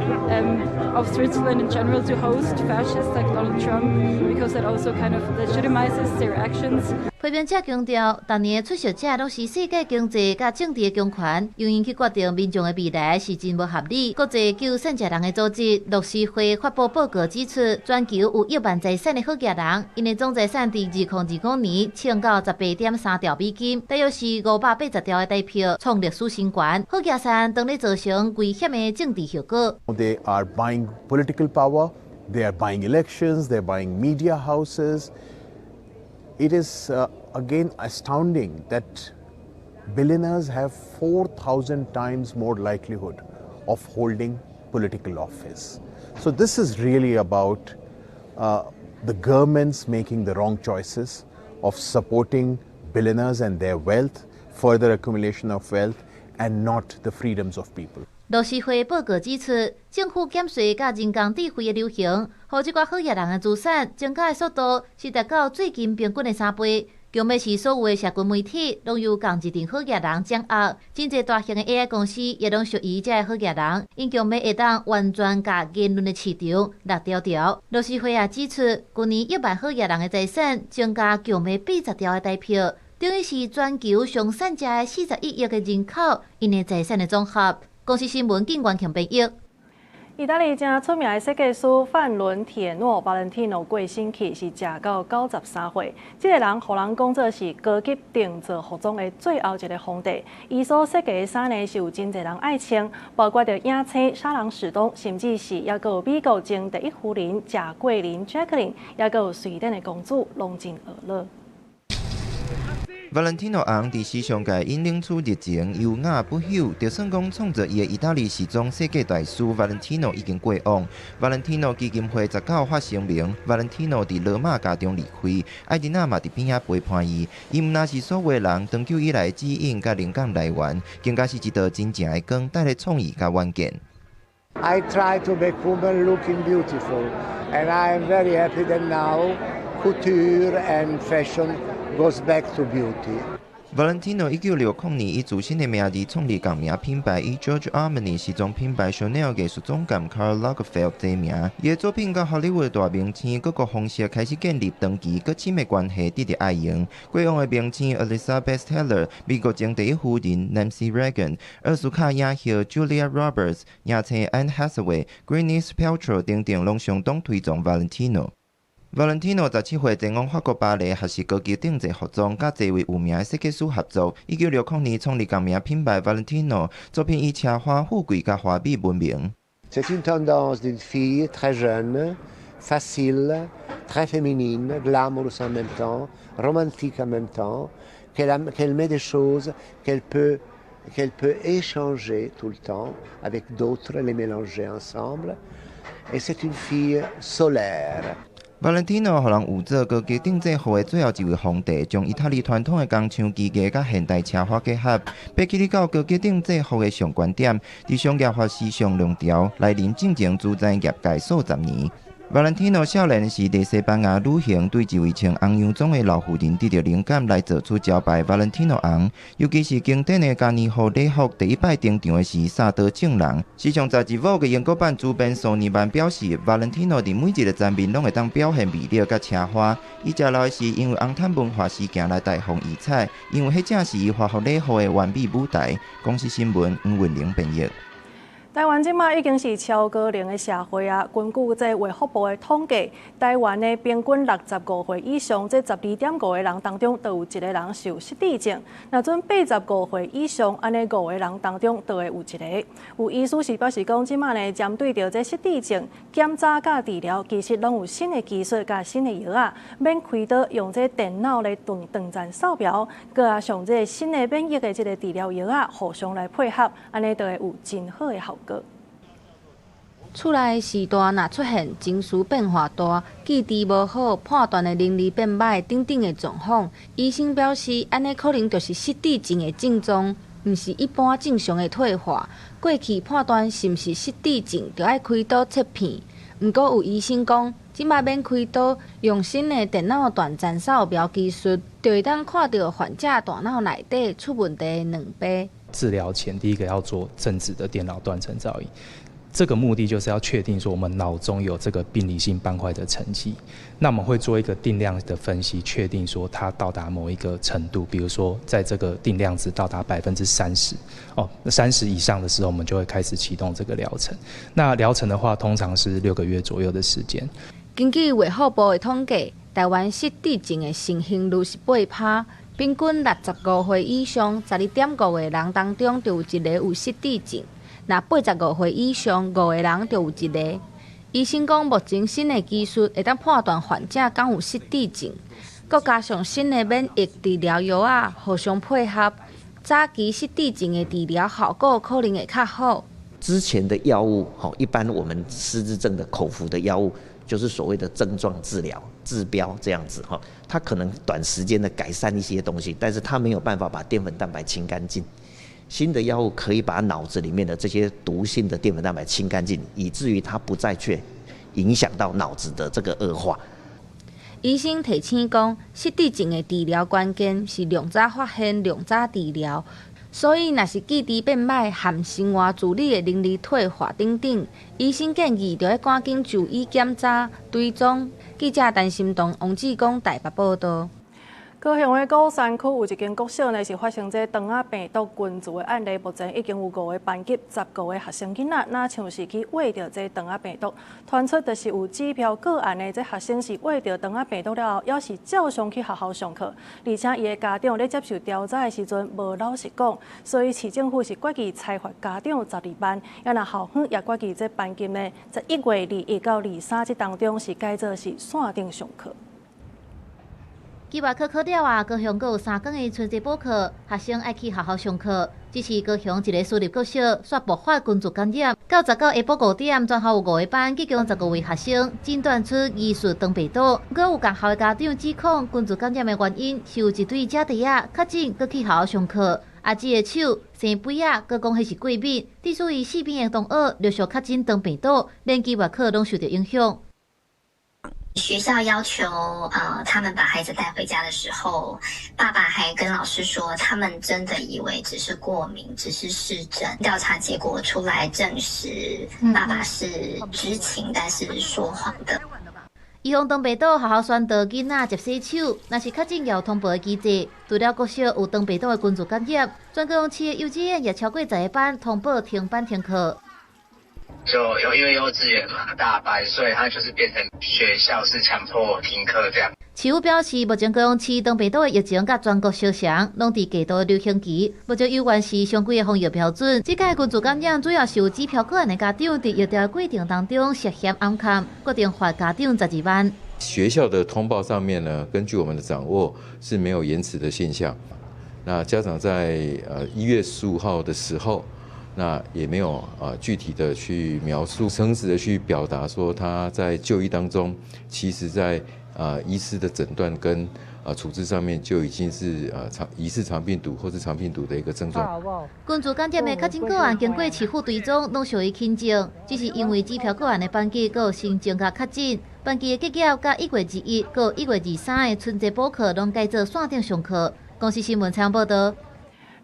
of Switzerland in general to host fascists like Donald Trump, because that also kind of legitimizes their actions. 批評者強調，逐年出席者攏是世界經濟佮政治的強權，由𪜶去決定民眾的未來是真無合理。國際救散食人的組織樂施會發布報告指出，全球有億萬財產的好額人，𪜶的總財產佇2025年衝到18.3兆美金，大約是580兆的台幣，創歷史新高。好額產當咧造成危險的政治後果。 They are buying political power, they are buying elections, they are buying media houses. It is again astounding that billionaires have 4,000 times more likelihood of holding political office. So this is really about the governments making the wrong choices of supporting billionaires and their wealth, further accumulation of wealth, and not the freedoms of people. 樂施會報告指出，政府減稅佮人工智慧的流行，予這寡好額人的資產增加的速度是達到最近平均的3倍。強欲是所有的社群媒體攏由仝一陣好額人掌握，真濟大型的 AI 公司也攏屬於這个好額人，𪜶強欲會當完全共言論的市場勒牢牢。樂施會也指出，舊年億萬好額人的財產增加強欲80兆的台幣，等於是全球上散食的41億个人口，𪜶的財產的總和。公視新聞警員強編譯。意大利誠出名的設計師范倫鐵諾（Valentino）過身去，是食到93歲。這个人予人講做是高級定做服裝的最後一个皇帝。伊所設計的衫呢，是有真濟人愛穿，包括著影星莎朗史東，甚至是猶閣有美國前第一夫人賈桂琳（Jacqueline），猶閣有瑞典的公主，攏真呵咾。 Valentino 翁佇時尚界引領出熱情、優雅不朽，就算講創造伊的意大利時裝設計大師 Valentino 已經過往。Valentino 基金會19發聲明，Valentino 佇羅馬家中離開，愛琳娜嘛佇邊仔陪伴伊。伊毋但是所有人長久以來指引佮靈感來源，更加是一道真正的光，帶來創意佮遠見。 I try to make women looking beautiful, and I am very happy that now couture and fashion goes back to beauty. Valentino 1960年以自身的名字創立仝名品牌，與 Giorgio Armani 時裝品牌 Chanel 藝術總監 Karl Lagerfeld 齊名。伊的作品佮好萊塢大明星各個方式開始建立長期閣親密關係，得著愛用。過往的明星 Elizabeth Taylor、美國前第一夫人 Nancy Reagan、奧斯卡影后 Julia Roberts、影星 Anne Hathaway、Gwyneth Paltrow 等等，攏相當推崇 Valentino。Valentino 17歲前往法國巴黎學習高級定製服裝，佮濟位有名的設計師合作。1960年創立仝名品牌 Valentino，作品以奢華、富貴佮華美聞名。 C'est une tendance d'une fille très jeune, facile, très féminine, glamorous en même temps, romantique en même temps, qu'elle met des choses qu'elle peut échanger tout le temps avec d'autres, les mélanger ensemble. Et c'est une fille solaire. Valentino 予人喻做高級定製服的最後一位皇帝，將意大利傳統的工廠技藝佮現代奢華結合，爬起去到高級定製服的上懸點，佇商業化時尚浪潮來臨進前，主宰業界數十年。Valentino 少年時佇西班牙旅行，對一位穿紅洋裝的老婦人得著靈感來做出招牌 Valentino 紅，尤其是經典的嘉年華禮服，第一擺登場的時殺倒眾人。時尚雜誌 Vogue 英國版主編蘇尼曼表示，Valentino 佇每一个層面攏會當表現魅力佮奢華。伊食老的是因為紅毯文化事件來大放異彩，因為彼正是伊華服禮服的完美舞台。公視新聞黃文玲編譯。台灣這馬已經是超高齡的社會啊！根據這衛福部的統計，台灣的平均65歲以上，這12.5個人當中，就有一個人是有失智症。若準85歲以上，按呢五個人當中，就會有一個。有醫師是表示講，這馬呢針對著這失智症檢查佮治療，其實攏有新的技術佮新的藥仔，免開刀用這電腦來斷斷層掃描，閣加上這新的免疫的這个治療藥仔，互相來配合，按呢就會有真好的效果。厝內時代若出現情緒變化大、記憶無好、判斷的能力變䆀等等的狀況，醫生表示，按呢可能就是失智症的症狀。毋是一般正常的退化。過去判斷是毋是失智症，著愛開刀切片。毋過有醫生講，這擺免開刀，用新的電腦斷層掃描技術，就會當看著患者大腦內底出問題的卵白。治療前第一個要做正子的電腦斷層造影，這個目的就是要確定說我們腦中有這個病理性斑塊的沉積。那我們會做一個定量的分析，確定說它到達某一個程度，比如說在這個定量值到達30%，哦，30以上的時候，我們就會開始啟動這個療程。那療程的話，通常是6個月左右的時間。根據衛福部的統計，台灣失智症的盛行率是8趴，平均65歲以上，12.5個人當中就有一个有失智症；若85歲以上，5個人就有一個。醫生講，目前新的技術會當判斷患者敢有失智症，閣加上新的免疫治療藥仔互相配合，早期失智症的治療效果可能會較好。之前的藥物，一般我們失智症的口服的藥物，就是所謂的症狀治療、治標這樣子，它可能短時間的改善一些東西，但是它沒有辦法把澱粉蛋白清乾淨。新的藥物可以把腦子裡面的這些毒性的澱粉蛋白清乾淨，以至於它不再去影響到腦子的這個惡化。醫生提醒講，失智症的治療關鍵是量早發現、量早治療。所以，若是記憶變䆀、和生活自理的能力退化等等，醫生建議著愛趕緊就醫檢查、追蹤。記者陳心東、王志剛台北報導。高雄的鼓山區有一間國小呢，是發生這腸仔病毒群聚的案例，目前已經有五個班級15個學生囡仔，若像是去秽著這腸仔病毒，傳出就是有指標個案的這學生是秽著腸仔病毒了後，猶是照常去學校上課，而且伊的家長咧接受調查的時陣無老實講，所以市政府是決議裁罰家長12萬，啊若校方也決議這班級呢，在1月21到23這當中是改做是線頂上課。期末考考了啊，高雄閣有3工的春節補課，學生愛去學校上課。只是高雄一个私立國小煞爆發群聚感染，到19下晡5點，全校有五個班，總共15位學生診斷出疑似腸病毒。閣有仝校的家長指控群聚感染的原因是有一對姐弟仔確診，閣去學校上課，啊，一个手生痱仔，閣講彼是過敏，致使伊四邊的同學陸續確診腸病毒，連期末考攏受著影響。學校要求，他們把孩子帶回家的時候，爸爸還跟老師說，他們真的以為只是過敏，只是濕疹。調查結果出來證實，爸爸是知情，但是說謊的。預防腸病毒，學校宣導囡仔捷洗手，若是確診也有通報的機制。除了國小有腸病毒的群聚感染，全高雄市的幼稚園也超過10個班通報停班停課。就有因為幼稚園嘛，大班，所以他就是變成學校是強迫停課這樣。市府表示，目前高雄市腸病毒的疫情佮全國相像，攏佇低度流行期。目前猶原是常規的防疫標準。這擺群聚感染主要是有指標個案的家長佇疫調的過程當中涉嫌掩藏，決定罰家長12萬。學校的通報上面呢，根據我們的掌握是沒有延遲的現象。那家長在1月15號的時候，那也沒有啊具體的去描述，誠實的去表達說他在就醫當中，其實在醫師的診斷跟處置上面就已經是疑似腸病毒或是腸病毒的一個症狀。群聚感染的確診個案經過市府追蹤，攏屬於輕症，只是因為指標個案的班級閣有新增佮確診，班級的結業佮1月21、閣1月23的春節補課攏改做線頂上課。公視新聞採訪報導。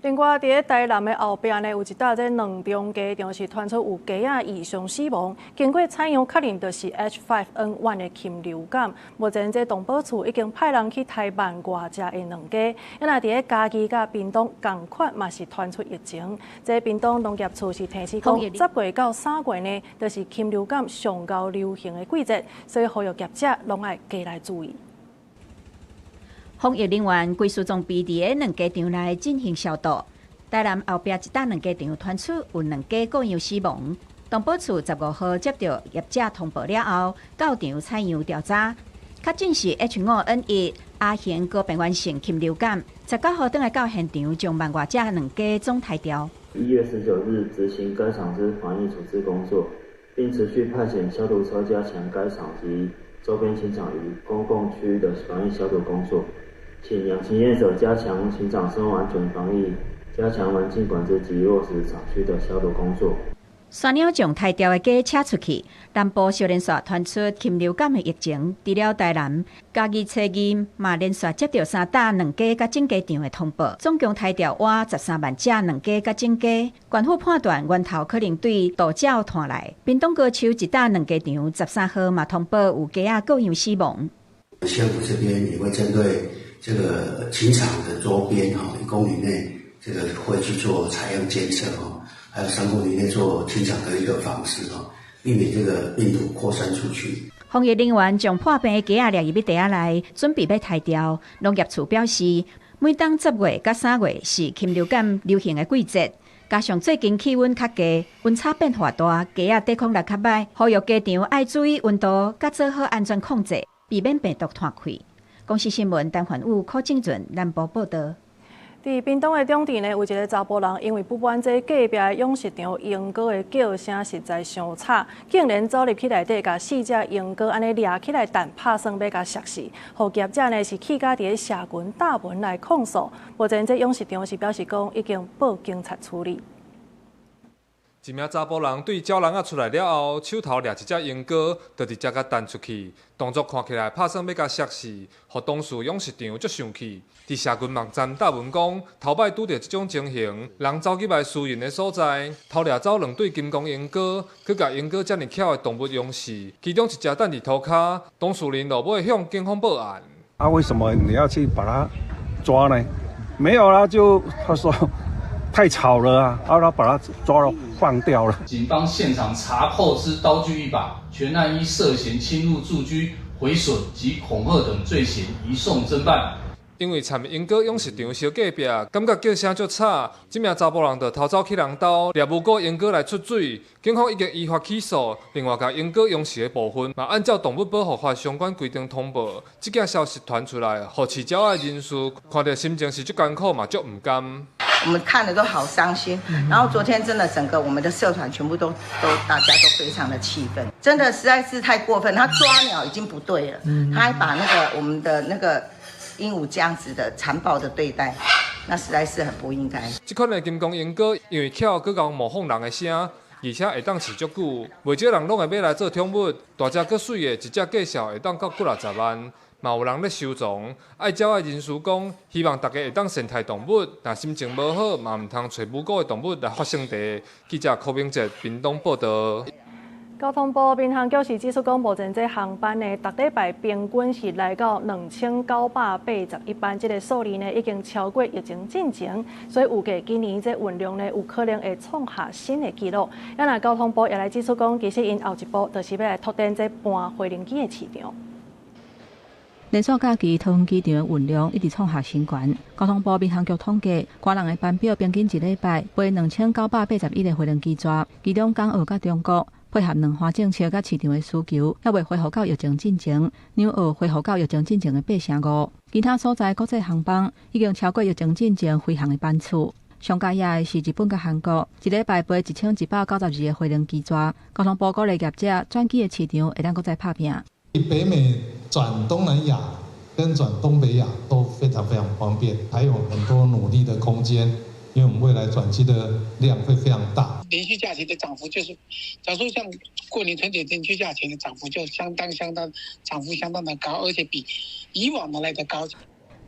另外，佇咧台南的後壁呢，有一搭這卵中雞場是傳出有雞仔異常死亡，經過採樣確認，就是 H5N1 的禽流感。目前這動保處已經派人去刣萬外隻的卵雞。啊，若佇咧嘉義佮屏東仝款嘛是傳出疫情。這屏東農業處是提醒講，10月到3月呢，就是禽流感上𠢕流行的季節，所以呼籲業者攏愛加來注意。防疫人員規束裝備佇咧卵雞場內進行消毒。台南後壁一搭卵雞場傳出有卵雞過樣死亡，動保處15號接著業者通報了後，到場採樣調查，確診是 H5N1 亞型高病原性禽流感。19號轉來到現場，將萬外隻卵雞總刣掉。1月19日執行該場之防疫處置工作，並持續派遣消毒車加強該場及周邊禽場與公共區域的防疫消毒工作。請養禽業者加強禽場生物安全防疫加強環境管制及落實廠區的消毒工作。山鳥將刣掉的雞扯出去，南部小連續傳出禽流感的疫情，除了台南、嘉義、初二嘛連續接著三搭兩雞佮整雞場的通報，總共刣掉倚13萬隻卵雞佮整雞。縣府判斷源頭可能對渡鳥傳來。屏東高丘一搭兩雞場13號嘛通報有雞仔過樣死亡。縣府這邊也會針對這個禽場的周邊哈，1公里內這個會去做採樣監測哈。還有3公里內做禽場的一個訪視哦，避免這個病毒擴散出去。防疫人員將破病的雞仔掠入去袋仔內，準備欲刣掉。農業處表示，每當10月佮3月是禽流感流行的季節，加上最近氣溫較低，溫差變化大，雞仔抵抗力較䆀，呼籲雞場愛注意溫度，佮做好安全控制，避免病毒傳開。公視新聞陳環宇、柯正俊南部報導。佇屏東的中鎮呢，有一个查埔人，因為不滿這隔壁的養殖場鸚哥的叫聲實在傷吵，竟然走入去內底，共四隻鸚哥按呢掠起來彈拍算欲共殺死，予業者呢是氣甲佇咧社群貼文來控訴。目前這養殖場是表示講已經報警察處理。一名查埔人對鳥籠仔出來了後，手頭掠一隻鸚哥，就直接共彈出去，動作看起來拍算欲共殺死，予當事養殖場足生氣。佇社群網站貼文講，頭擺拄著這種情形，人走入來私人的所在，偷掠走兩對金剛鸚哥，閣共鸚哥遮爾巧的動物養死，其中一隻等佇塗跤，當事人落尾向警方報案。啊，為什麼你要去把它抓呢？沒有啦，就他說。太吵了啊！然後把他抓了，放掉了。警方現場查扣之刀具一把，全案依涉嫌侵入住居、毀損及恐嚇等罪嫌，移送偵辦。因為讖鸚哥養殖場相隔壁，感覺叫聲足吵，這名查埔人就偷走去人兜，掠無辜鸚哥來出嘴，警方已經依法起訴，另外共鸚哥養殖的部分，嘛按照動物保護法相關規定通報。這件消息傳出來，予飼鳥仔的人士看著心情是足艱苦嘛，足毋甘。我們看了都好傷心，然後昨天真的整個我們的社團全部都大家都非常的氣憤，真的實在是太過分。他抓鳥已經不對了，他還把那個我們的那個鸚鵡這樣子的殘暴的對待，那實在是很不應該。這款的金剛鸚哥因為巧閣𠢕模仿人的聲，而且會當飼足久，袂少人攏會買來做寵物。大隻閣媠的，一隻價數會當到幾若十萬。嘛有人咧收藏，愛鳥的人士講，希望大家會當善待動物，若心情無好，嘛毋通揣無辜的動物來發生地。記者柯明哲屏東報導。交通部民航局是指出講，目前這航班呢，逐禮拜平均是來到2981班，這个數字呢已經超過疫情進前，所以預計今年這運量呢有可能會創下新的紀錄。啊，若交通部也來指出講，其實𪜶後一步就是欲來拓展這搬飛行機的市場。連續假期桃園機場的運量一直創下新高。交通部民航局統計，國人的班表平均一禮拜飛2981個飛行機逝，其中港澳佮中國配合兩岸政策佮市場的需求，猶未恢復到疫情進前，紐澳恢復到疫情進前的8成5。其他所在國際航班已經超過疫情進前飛航的班次。上佳的是日本佮韓國，一禮拜飛1192個飛行機逝。交通部鼓勵業者轉機的市場會當閣再拍拚。北美轉東南亞跟轉東北亞都非常非常方便，還有很多努力的空間，因為我們未來轉機的量會非常大。連續假期的漲幅就是，假如說像過年春節連續假期的漲幅就相當相當，漲幅相當的高，而且比以往的來得高。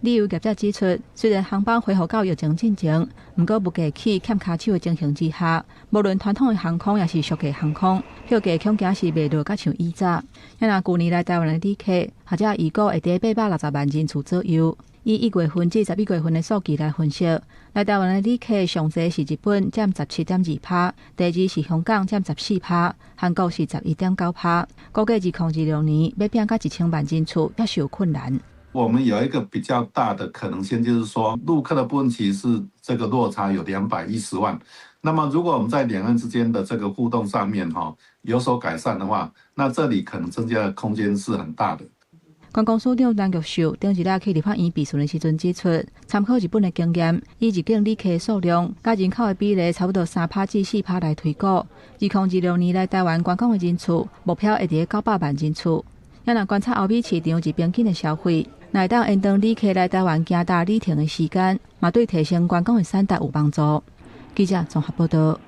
旅遊業者指出，雖然航班恢復到疫情進前，毋過物價起欠跤手的情形之下，無論傳統的航空抑是俗價航空，票價恐驚是袂落較像以早。若舊年來台灣的旅客，或者預估會佇860萬人次左右。以1月份至11月份的數據來分析，來台灣的旅客上濟是日本佔17.2%，第二是香港佔14%，韓國是11.9%。估計2026年欲拚到1000萬人次，猶是有困難。我們有一個比較大的可能性，就是說陸客的部分其實是這個落差有210萬。那麼如果我們在兩岸之間的這個互動上面哈有所改善的話，那這裡可能增加的空間是很大的。觀光署長陳玉秀頂一日去立法院備詢的時陣指出，參考日本的經驗，以入境旅客數量佮人口的比例差不多3%至4%來推估，2026年來台灣觀光的人次目標會佇900萬人次。也若觀察歐美市場日平均的消費，若會當延長旅客來台灣行搭旅程的時間，嘛對提升觀光的產值有幫助。記者綜合報導。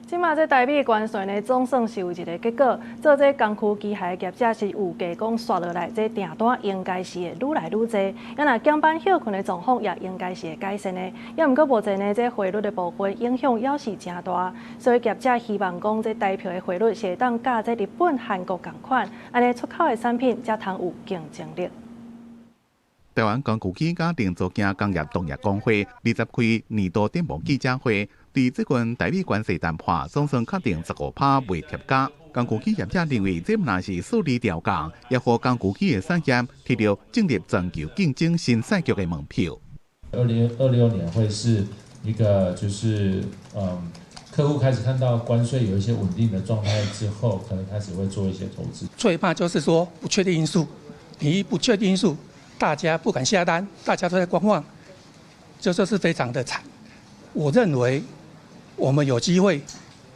這馬這台美關稅呢，總算是有一个結果。做這工具機械業者是預計講，紲落來這訂單應該是會愈來愈濟。啊，若減班歇睏的狀況也應該是會改善的。抑毋過目前呢，這匯率的部分影響猶是誠大，所以業者希望講，這台票的匯率是會當佮這日本、韓國仝款，按呢出口的產品才通有競爭力。台灣工具機佮零組件工業同業公會20開年度展望記者會。對這份台美關稅談判，總算確定15%袂疊加。工具機業者認為，這毋但是數字調降，也予工具機的產業提著進入全球競爭新賽局的門票。2026年會是一個，就是客戶開始看到關稅有一些穩定的狀態之後，可能開始會做一些投資。最怕就是說不確定因素，你一不確定因素，大家不敢下單，大家都在觀望，就這是非常的慘。我認為，我們有機會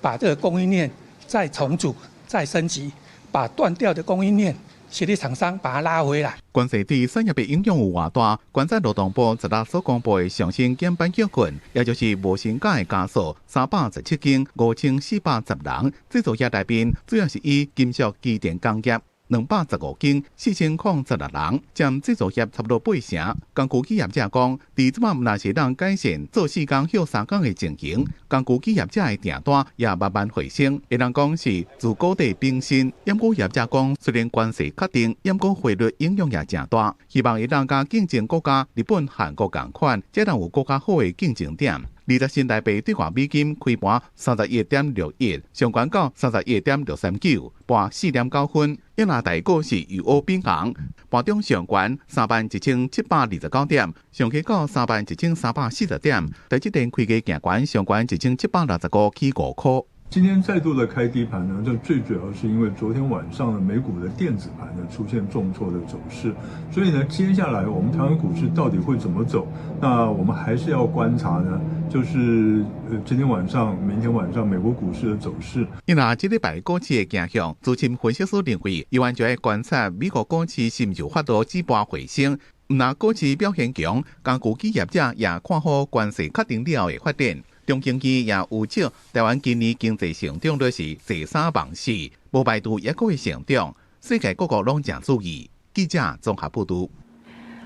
把這個供應鏈再重組、再升級，把斷掉的供應鏈協力廠商把它拉回來。關稅對產業的影響有偌大？觀察勞動部昨日所公布的上新減班歇睏，也就是無薪假的家數317間5410人。製造業內面主要是以金屬機電工業。215間4016人，佔製造業差不多八成。工具機業者講，佇這馬毋但是當改善做四工歇三工的情形，工具機業者的訂單也慢慢回升。會當講是自谷底反身。毋過業者講，雖然關稅確定，毋過匯率影響也誠大，希望會當佮競爭國家日本、韓國仝款，才能有閣較好的競爭點。20新台幣對換美金開盤31.61，上懸到31.639，跋4.9分。抑若台股是由烏變紅，盤中上懸31,729點，上低到31,340點。台積電開價行懸上懸1,765起5塊。今天再度的開低盤呢，這最主要是因為昨天晚上的美股的電子盤呢出現重挫的走勢，所以呢，接下來我們台灣股市到底會怎麼走？那我們還是要觀察呢，就是今天晚上、明天晚上美國股市的走勢。因為這禮拜股市的走向，資深分析師認為，猶原就愛觀察美國股市是毋是有法度止跌回升。毋但股市表現強，工具機業者也看好關稅確定了後的發展。中經院也預測，台灣今年經濟成長率是坐三望四，無排除抑閣會成長。世界各國攏誠注意。記者綜合報導。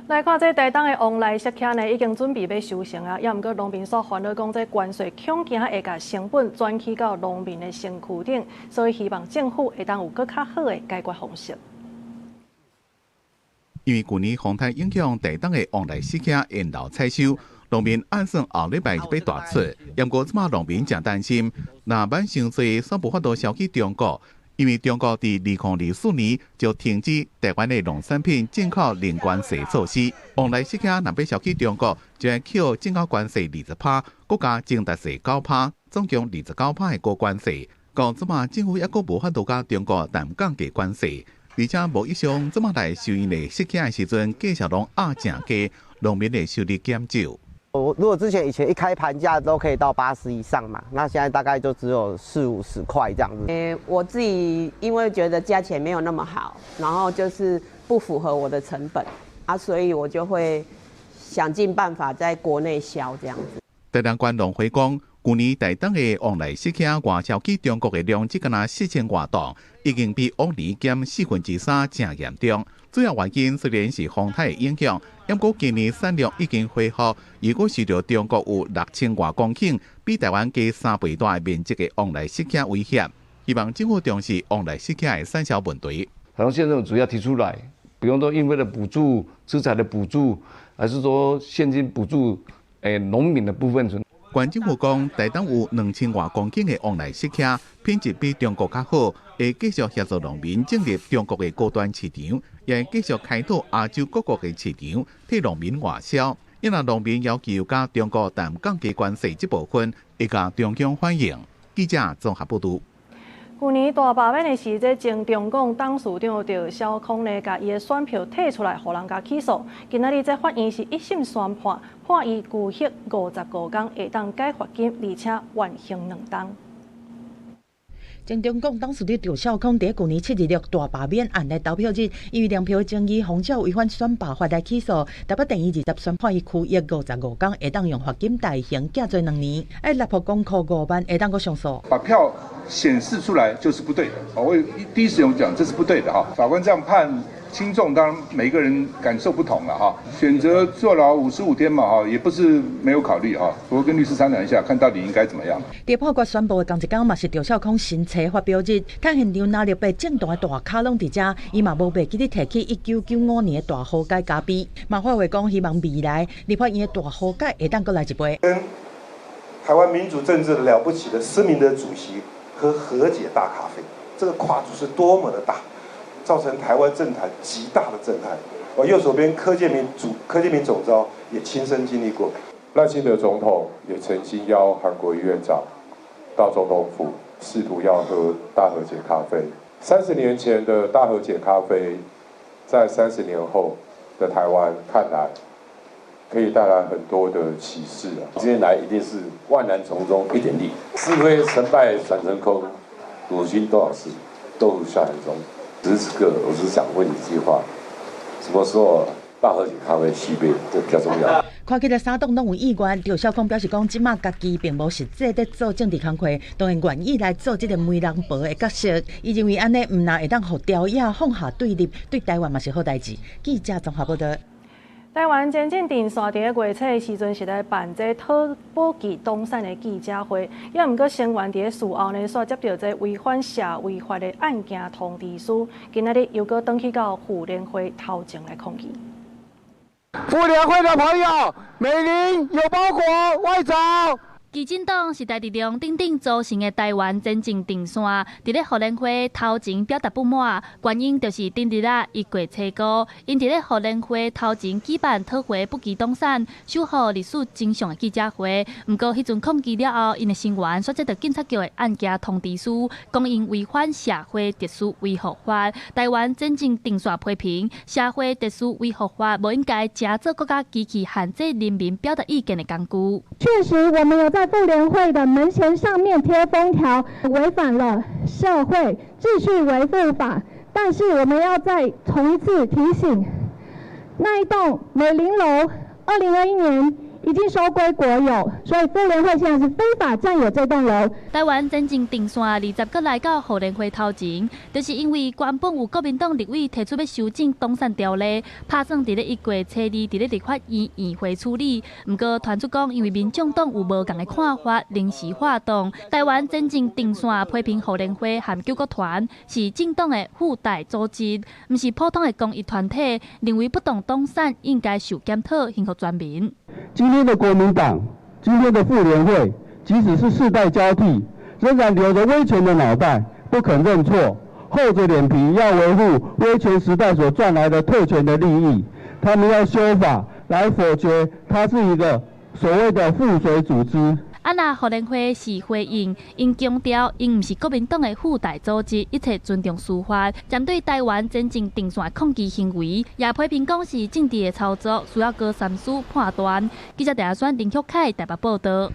來看這台東的旺來釋迦呢，已經準備欲收成啊，抑毋過農民所煩惱講，這關稅恐驚會共成本轉去到農民的身軀頂，所以希望政府會當有閣較好的解決方式。因為舊年風颱影響，台東的旺來釋迦延後採收。農民按算後禮拜就欲大出，毋過這馬農民誠擔心，若買傷濟，煞無法度銷去中國，因為中國佇2024年就停止台灣的農產品進口零關稅措施，旺來釋迦若欲銷去中國，就愛扣進口關稅20%，閣加增值稅9%，總共29%的高關稅。到這馬政府猶閣無法度佮中國談降低關稅，而且貿易商這馬來收𪜶的釋迦的時陣，價數攏壓誠低，農民的收入減少。我如果之前以前一開盤價都可以到80以上嘛，那現在大概就只有四五十塊這樣子。我自己因為覺得價錢沒有那麼好，然後就是不符合我的成本啊，所以我就會想盡辦法在國內銷這樣子。台東縣農會講，舊年台東的旺來釋迦外銷去中國的量只敢若4000外噸，已經比往年減3/4，誠嚴重。主要原因雖然是風颱的影響，毋過今年產量已經恢復。如果受著中國有6000外公頃，比台灣加3倍大的面積的旺來釋迦威脅，希望政府重視旺來釋迦的產銷問題。台東縣政府主要提出來，不用說運費的補助、資材的補助，還是說現金補助，農民的部分。縣政府講，台東有2000外公頃的旺來釋迦，品質比中國較好，會繼續協助農民進入中國的高端市場，也會繼續開拓亞洲各國的市場，替農民外銷。因為農民要求佮中國談降低關稅這部分，會共中央反映。記者綜合報導。舊年大罷免的時，這前中廣董事長趙小康呢，共伊的選票退出來，予人共起訴。今仔日這法院是一審宣判，判伊拘役55工，會當解罰金，而且緩刑2冬。前中共董事長趙少康佇舊年7/26大罷免案的投票日，因為糧票爭議，予照違反選罷法來起訴，台北地院20宣判伊拘役55工，會當用罰金代刑減罪2年，愛納予公庫5萬，會當閣上訴。把票顯示出來就是不對的，我第一時間講這是不對的哈。法官這樣判輕重，當然每個人感受不同了哈。選擇坐牢55天嘛哈，也不是沒有考慮哈。我跟律師商量一下，看到底應該怎麼樣。佇判決宣布的仝一工，嘛是趙少康新冊發表日，趁現場藍綠白政黨的大咖攏佇遮，伊嘛無袂記得提起1995年的大和解咖啡，嘛發話講希望未來立法院的大和解會當閣來一杯。跟台灣民主政治了不起的施明德主席喝和解大咖啡，這個跨度是多麼的大，造成台灣政壇極大的震撼。我右手邊柯建銘總召也親身經歷過。賴清德總統也曾經邀韓國瑜院長到總統府，試圖要喝大和解咖啡。30年前的大和解咖啡，在30年後的台灣看來，可以帶來很多的啟示啊！今天來一定是萬難從中一點力，是非成敗轉成空，古今多少事，都付笑談中。此時此刻，我只想問一句話：什麼時候大和解咖啡續杯，這比較重要。看起來三黨攏有意願，趙少康表示講，這馬家己並無實際佇做政治工課，當然願意來做這个媒人婆的角色。伊認為按呢，毋但會當予朝野放下對立，對台灣嘛是好代誌。記者綜合報道。台灣前進陣線佇咧月初的時陣是來辦這討保記黨產的記者會，也毋過成員佇咧事後呢，煞接著這違反社維法的案件通知書，今仔日又閣轉去到婦聯會頭前來抗議。婦聯會的朋友，美伶有包裹，外找。基進黨時代力量等等組成的台灣前進陣線，佇咧婦聯會頭前表達不滿，原因就是頂日仔1月初5，𪜶佇咧婦聯會頭前舉辦討回不記黨產、守護歷史真相的記者會。毋過彼陣抗議了後，𪜶的成員煞接著警察局的案件通知書，講𪜶違反社會秩序維護法。台灣前進陣線批評社會秩序維護法無應該成做國家機器限制人民表達意見的工具。確實，我們有在婦聯會的門前上面貼封條，違反了社會秩序維護法。但是我們要再重一次提醒，那一棟美伶樓，2021年已經收歸國有，所以婦聯會現在是非法佔有這棟樓。台灣前進陣線20閣來到婦聯會頭前，就是因為原本有國民黨立委提出欲修正黨產條例，拍算佇咧1月初2佇咧立法院院會處理。毋過傳出講，因為民眾黨有無仝的看法，臨時化動。台灣前進陣線批評婦聯會和救國團是政黨的附帶組織，毋是普通的公益團體，認為不當黨產應該受檢討，還予全民。今天的國民黨，今天的婦聯會，即使是世代交替，仍然留着威權的腦袋，不肯認錯，厚着臉皮要維護威權時代所賺來的特權的利益。他們要修法來否決，它是一個所謂的附隨組織。啊若婦聯會是回應，𪜶強調，𪜶毋是國民黨的附帶組織，一切尊重司法。針對台灣前進陣線抗議行為，也批評講是政治的操作，需要閣三思判斷。記者鄭選林旭凱台北報導。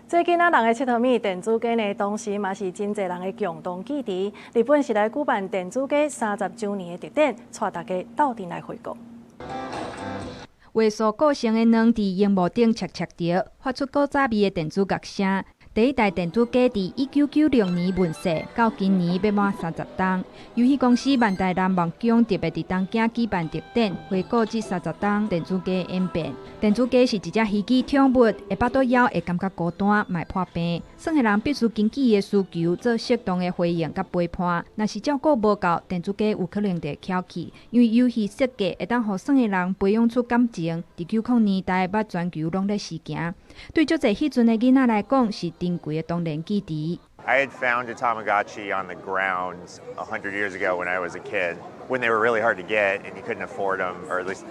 最近仔人的𨑨迌物電子雞呢，同時嘛是真濟人的共同記憶。日本是來舉辦電子雞30週年的特展，帶大家鬥陣來回顧。畫素個性的卵佇螢幕頂切切著，發出古早味的電子樂聲。第一代電子雞佇1996年問世，到今年欲滿30冬。遊戲公司萬代南夢宮特別佇東京舉辦特展，回顧這三十冬電子雞演變。電子雞是一隻虛擬寵物，會腹肚枵，會感覺孤單，嘛會破病。耍的人必須根據伊的需求做適當的回應佮陪伴。若是照顧無夠，電子雞有可能就會蹺去。因為遊戲設計會當予耍的人培養出感情。佇90年代捌全球攏咧時行，對足濟彼陣的囡仔來講是珍貴的童年記憶。 I had found a Tamagotchi on the ground 100 years ago when I was a kid, when they were really hard to get and you couldn't afford them, or at least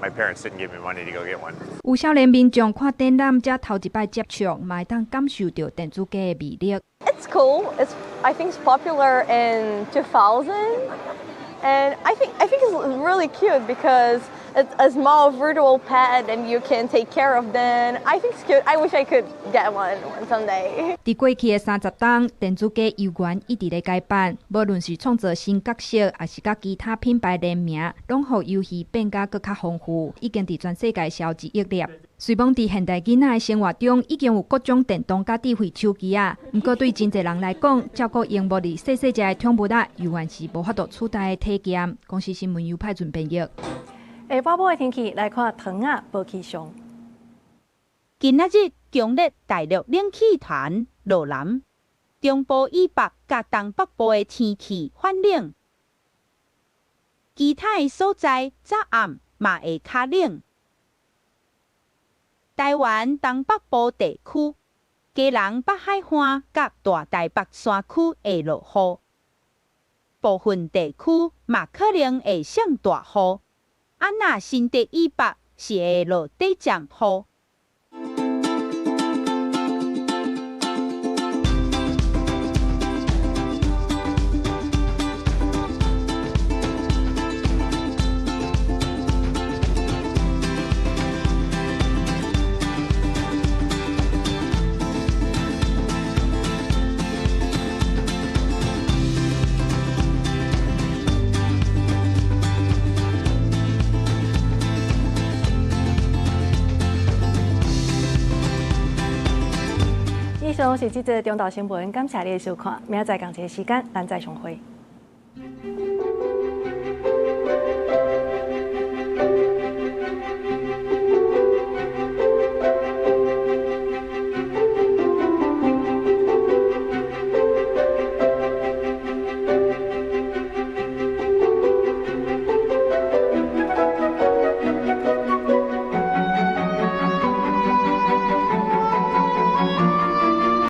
my parents didn't give me money to go get one. 有少年民眾看展覽，才頭一擺接觸，嘛會當感受著電子雞的魅力。 It's cool. I think it's popular in 2000, and I think it's really cute because It's a small virtual pet and you can take care of them. I think it's cute. I wish I could get one someday. 佇過去的30冬，電子雞猶原一直咧改版，無論是創造新角色，抑是佮其他品牌聯名，攏予遊戲變甲閣較豐富，已經佇全世界銷1億粒。雖罔佇現代囡仔的生活中，已經有各種電動佮智慧手機仔，毋過對真濟人來講，照顧螢幕裡細細隻的寵物仔，猶原是無法度取代的體驗。公視新聞由派准編譯。下晡晡的天氣來看，糖仔無氣象。今仔日強烈大陸冷氣團落南，中部以北佮東北部的天氣反冷，其他的所在早暗嘛會較冷。台灣東北部地區、基隆北海岸佮大台北山區會落雨，部分地區嘛可能會落大雨。啊，若新竹以北是會落短暫雨。以上是這節中晝新聞，感謝你的收看，明仔載仝一个時間，咱再相會。